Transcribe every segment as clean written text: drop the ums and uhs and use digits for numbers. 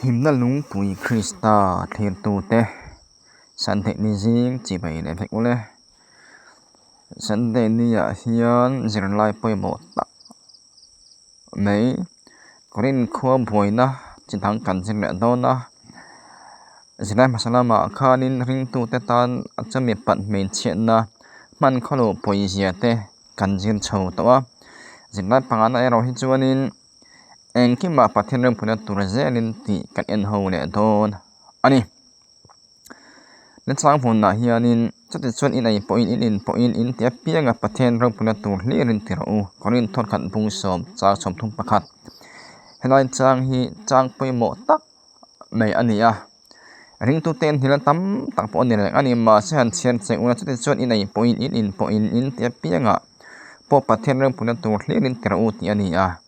Himna lungpui Krista thlirtute Sunday ni zing chibai leh vek ule. Sunday ni ah hian zirlai pawimawh tak mai Korin khua buaina chi dang kan zir leh dawn a. Zirlai hmasa lamah khanin ringtute tan a chumi pat hmeichhiatna hman khawlo pawizia te kan zir chho tawh a. Zirlai pangana erawh hi chuanin Engkimah Pathian rempuina tur zelin tih kan en ho leh dawn a ni. Nachang hmunah hianin chuti chuan in ei pawhin in in pawhin in ti apianga Pathian rempuina tur hlirin ti rawh u. Korin thawnkhat bung sawm chang 31. Helai chang hi chang pawimawh tak mai a ni a. Ringtute an hnila tam tak pawh a ni reng a ni. Mahse han chhiar cheng ula chuti chuan in ei pawhin in in pawhin in ti apianga pawh Pathian rempuina tur hlirin ti rawh u tih a ni a.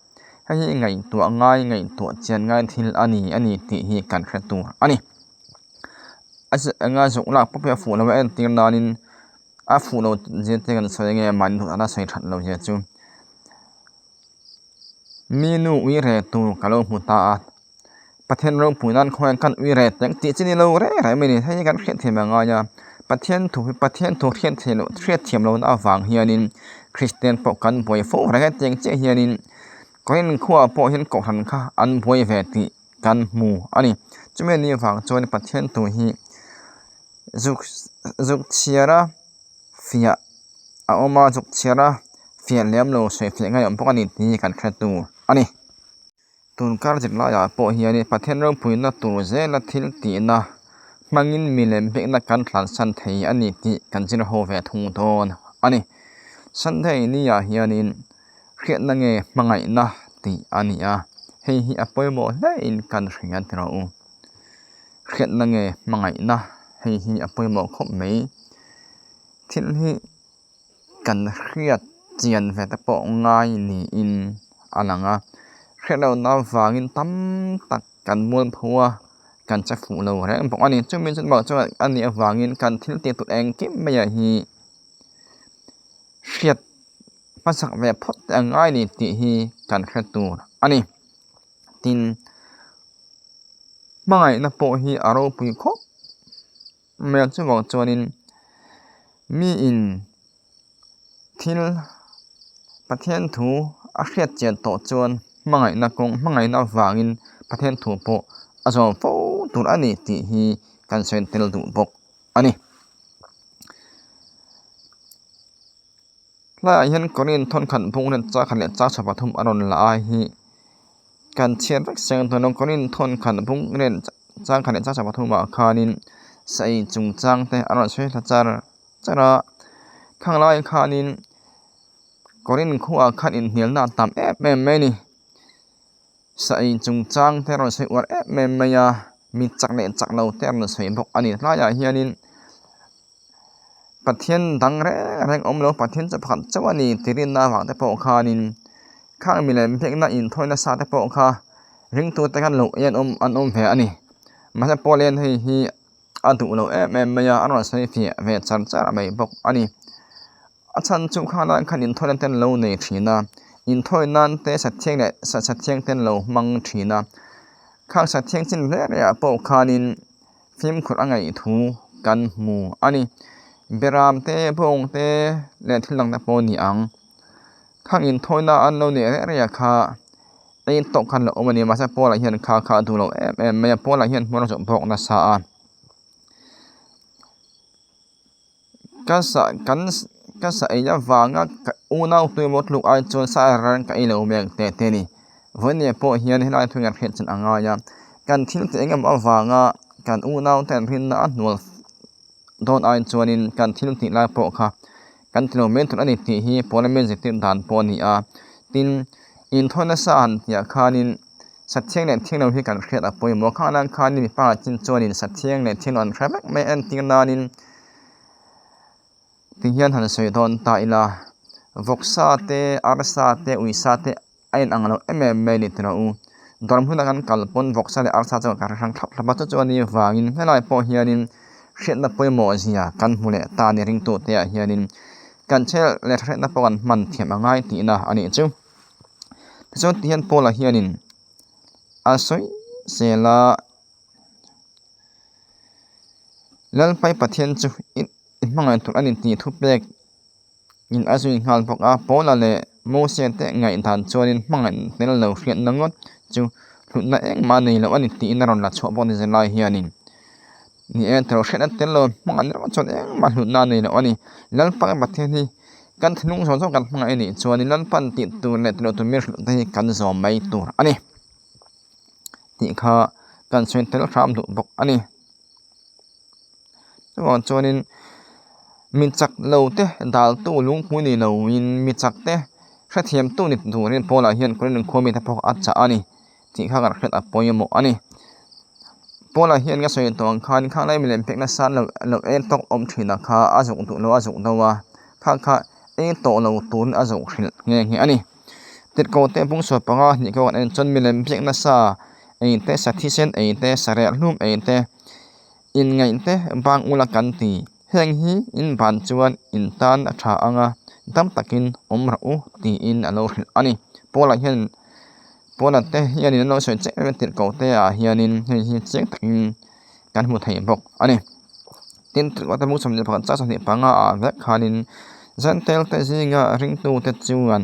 Hei hi ngaihtuah ngai ngaihtuah chian ngai thil a ni a ni tih hi kan hre tur a ni. A eng a zuk lak pawp hi a fuh lo a entir nanin a fuh lo zir te kan sawi ange mahni duhdan a sawi that loh zia chu. Mi nu ui re tur ka lo hmu ta a, Pathian ropui nan khawiah khan ui re teng tih chi ni lo reng reng mai a ni. Hei hi kan hriat thiam a ngai a, Pathian thu hi Pathian thu hriat theih loh hriat thiam lohna avang hianin Kristian pawh kan buai fo reng a tiang chiah hianin Korin khuaah pawh hian kohhran kha an buai ve tih kan hmu a ni. Chumi anih avang chuan Pathian thu hi zuk zuk chhiar a fiah a awm a zuk chhiar a fiah lem lo sawi fiah ngai awm bawk a ni tih hi kan hre tur a ni. Tun kar zir laiah pawh hianin Pathian ropuina tur zela thil tihna hmangin milem hmekna kan tlansan thei a ni tih kan zir ho ve thung dawn a ni. Sunday niah hianin hriatna nge hmangaihna tih a ni a, hei hi a pawimawh hlein kan hria ti rawh u. Hriatna nge hmangaihna hei hi a pawimawh khawp mai. Thil hi kan hriat chian ve te pawh ngai niin a lang a, hriat lohna avangin tam tak kan mualpho a, kan che fuh lo reng bawk a ni. Chumi chu mah chuan a nih avangin kan thil tih tur engkim maiah hi hriat hmasak ve phawt te a ngai ni tih hi kan hre tur a ni. Tin, hmangaihna pawh hi a ropui khawp mai a, chuvang chuanin miin thil Pathian thu a hriat chian tawh chuan hmangaihna kawng hmangaihna avangin Pathian thu pawh a zawm fo tur a ni tih hi kan sawi tel duh bawk a ni. Tlaiah hian Korin thawnkhat bung leh chak khat leh chak tha pathum a rawn la a hi kan chhiat vek seng dawn a Korin thawnkhat bung leh chak khat leh chak tha pathumah khanin sai chungchang te a rawn sawi thla char char a khang lai khanin Korin khuaah khan inhnialna a tam em em mai a ni sai chungchang te a rawn sawi uar em em mai a mi chak leh chak lo te a rawn sawi bawk a ni tlaiah hianin. Pathian dang reng reng awm lo Pathian chu pakhat chauh a ni tih rinna avang te pawh khanin khang milem biakna inthawi nasa te pawh kha ringtute khan lo en awm an awm ve a ni. Mahse Paulian hei hi a duh lo em em mai a, a rawn sawi fiah ve char char mai bawk a ni. A chhan chu khanah khan inthawina te an lo nei thin a, inthawi nan te sathiang leh sathiang te an lo hmang thin a, khang sathiang chin hle reh ah pawh khanin fimkhur a ngaih thu kan hmu a ni. Beram te bawng te leh thil dang te pawh a ni ang. Khang inthawina an lo neih reh reh ah kha ei tawk khan lo awm a ni mahse Paula hian kha kha a duh lo em em mai a, Paula hian hmawr a zawh bawk nasa a. Ka sa kan ka sa ei avanga ka unau tui maw tluk ai chuan sa reng ka ei lo mek te te a ni. Vawinia pawh hian helai thu hian hriat chin a ngai a, kan thil tih eng emaw avanga kan unau te an rinna a hnual dawn ai chuanin kan thil tih lai pawh kha kan ti lo mai tur a ni tih hi parliament zirtir dan pawh a ni a. Tin, inthawi nasa han tihah khanin Sathiang leh thianglo hi kan hriat a pawimawh khang nan khanin mi pakhat chin chuanin sathiang leh thianglo an hre vek mai a entir nanin ti hian han sawi dawn ta ila vawksa te arsa te uisa te a inang lo em em mai a ni tiraw u dawr hmuna kan kal pawn vawksa leh arsa chu kan hre hrang thlap thlap a chu chu a nih vangin helai pawh hianin hriatna pawimawh zia kan hmu leh ta a ni ringtute ah hianin kan chhel leh hriatna pawh kan hman thiam a ngai tihna a nih chu. Tichuan tihian Paula hianin a sawi zel a. Lalpai Pathian chu i hmangaih tur a ni tih thupek in a zui nghal bawk a. Paula leh Mosia te ngaihdan chuanin hmangaih tel lo hriatna ngawt chu hlutna engmah nei lo a ni tiin a rawn la chhuah bawk ni zirlai hianin. Ni e, tawrh hriatna tel lo hmangaih ringawt chuan engmah hlutna a nei lo a ni. Lalpa Pathian hi kan thinlung zawng zawng kan hmangaih a nih chuanin Lalpa'n tih tur leh tih loh tur min hrilh te hi kan zawm mai tur a ni tih kha kan sawi tel hram duh bawk a ni. Chuvang chuanin mi chak lo te daltu lungpui ni loin mi chak te hrethiamtu ni turin Paula hian Korinth khua mite pawh a chah a ni tih kha kan hriat a pawimawh a ni. Paula hian ka sawi tawh ang khan khang lai milem pek nasa lo lo en tawk awm thin a kha a zuk duh lo a zuk do a kha kha eng tawh lo turin a zuk hrilh nghe nghe a ni. Tirhkoh te bungsual panga hnih kawng an en chuan milem biak nasa ei te sa thisen ei te sa reh hlum ei te inngaih te bang ula kan ti. Heng hi in ban chuan in tan a tha ang a, dam takin awm rawh u tiin a lo hrilh a ni. Paula hian Paula te hianin an lo sawi chiah em em tirhkoh te ah hianin hei hi chiang takin kan hmu thei bawk a ni. Tin, tirhkoh te 21 chang 25 ah vek khanin Jentail te zinga ringtute chuan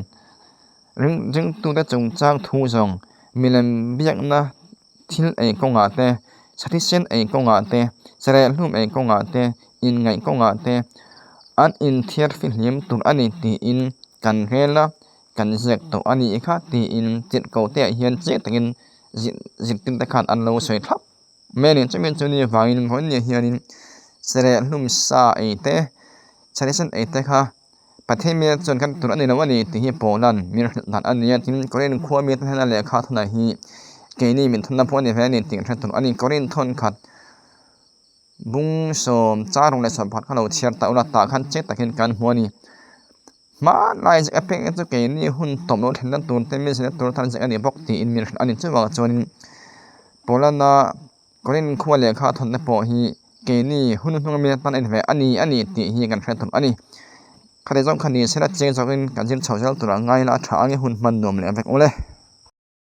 ring ringtute chungchang thu zawng milem biakna thil ei kawngah te, sathisen ei kawngah te, sarehhlum ei kawngah te, inngaih kawngah te an inthiar fihlim tur a ni tiin kan rel a, kan ziak tawh a nih kha tiin tirhkoh te ah hian chiang takin zirtir te khan an lo sawi thlap mai a ni. Chumi chu ni vangin vawiin hianin sarehhlum sa ei te, sathisen ei te kha. Pathian mite chuan kan tur a ni lo a ni tih hi Paula'n min hrilh dan a ni a, tin Korin khua mite hnena lehkha thawnah hi keini min thawnna pawh a ni ve a ni tih kan hre tur a ni. Korin thawnkhat bung sawm charung leh sawm pakhat kha lo chhiar ta ula tah khan chiang takin kan hmu a ni. Hmanlai zek apiang te chu keini hun tawp lo thlenna tur te min zirna tur atan zek a ni bawk tiin min hrilh a ni. Chuvang chuanin Paulana Korin khua lehkha thawnna pawh hi keini hun hnung ami atan a inve a ni a ni tih hi kan hre thawm a ni. Khati zawng kha ni sela chiang zawkin kan zir chho zel tur a ngai la a tha ang i hun hman nuam leh vek ule.